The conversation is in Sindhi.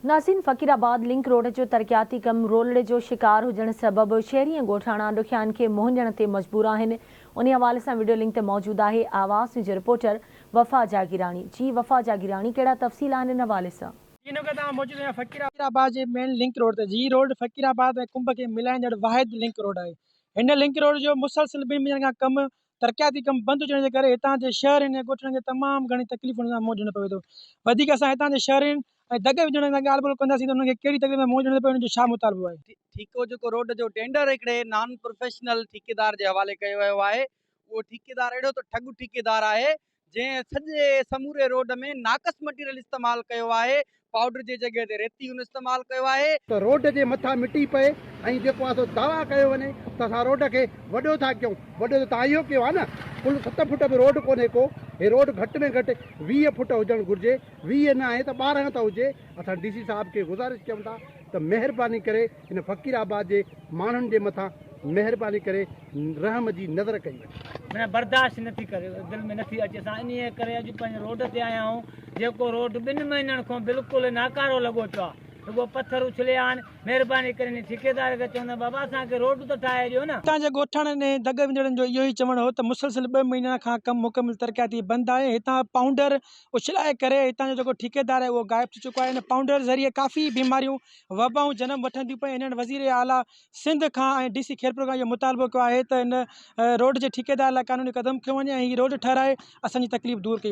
ناظرين فقير آباد لنڪ روڊ جو ترقياتي ڪم رولڙي جو شڪار هجڻ سبب شهري ۽ ڳوٺاڻا ڏکيائين کي منهن ڏيڻ تي مجبور آهن انهي حوالي سان وڊيو لنڪ تي موجود آهي آواز نيوز جو رپورٽر وفا جاگيراڻي جي وفا جاگيراڻي ڪهڙا تفصيل آهن ان حوالي سان. جي هن وقت آئون موجود آهيان فقير آباد جي مين لنڪ روڊ تي جي روڊ فقير آباد ۽ ڪنب کي ملائيندڙ واحد لنڪ روڊ آهي هن لنڪ روڊ جو مسلسل ٻن مهينن کان ڪم ترقياتي ڪم بند هجڻ جي ڪري هتان جي شهرين ۽ ڳوٺن کي تمام گهڻي تڪليفن سان منهن ڏيڻو پوي ٿو. وڌيڪ اسان هتان جي شهرين ۽ دڳ وجهڻ سان ڳالهه ٻولهه ڪنداسين ته انهن کي ڪهڙي تڪليف سان منهن ڏيڻو ٿو پوي انهن جو ڇا مطالبو آهي. ٺيڪو جيڪو روڊ جو ٽينڊر هڪڙي نان پروفيشنل ٺيڪيدار جي حوالي ڪيو ويو آهي اهو ٺيڪيدار اهڙو ته ٺڳ ٺيڪيدار آهي جنهن سڄي سموري روڊ ۾ ناقص مٽيريل استعمال ڪيو آهي، پائوڊر جي جڳهه تي ريتي ان استعمال ڪيو آهي. ته روڊ جي مٿان مٽي پئي ۽ جيڪو آهي سو دعويٰ ڪيو وڃي ته اسان روڊ کي وڏو ٿا ڪيون، وڏو ته توهان اهو ڪيو آهي نه، ڪل ست فوٽ به روڊ ڪونهي ڪو، هي روڊ گهٽ ۾ گهٽ 20 فوٽ هجڻ گهرجي، 20 نه آهي ته 12 ته هجي، اسان ڊي سي صاحب کي گذارش ڪيون ٿا ته مهرباني ڪري هن فقير آباد جي ماڻهن جي مٿان مهرباني ڪري رحم جي نظر ڪئي وڃي. معنيٰ برداشت نه ٿي ڪري دل ۾ نه ٿي اچي اسان انهيء ڪري اڄ پنهنجي روڊ تي آيا آهيون جيڪو روڊ ٻن مهينن کان بلڪل ناڪارو لڳو پيو آهي رڳو پٿر اڇليا آهن مهرباني ڪري انهي ٺيڪيدار کي چوندا بابا اسان کي روڊ ته ٺاهي ڏيو نه. هتان جي ڳوٺاڻن ۽ دڳ ويندڙن جو اهو ئي چوڻ هو ته مسلسل ٻه مهينا کان ڪم مڪمل ترقياتي بند آهي هتان پائونڊر اڇلائي ڪري هتان جو جيڪو ٺيڪيدار آهي اهو غائب ٿي چڪو آهي ان پائونڊر ذريعي ڪافي بيماريون وبائون جنم وٺن ٿيون پيون هنن وزير اعليٰ سنڌ کان ۽ ڊي سي خيرپور کان اهو مطالبو ڪيو آهي ته هن روڊ جي ٺيڪيدار لاء قانوني قدم کنيو وڃي ۽ هي روڊ ٺهرائي اسان جي تڪليف دور ڪئي وڃي.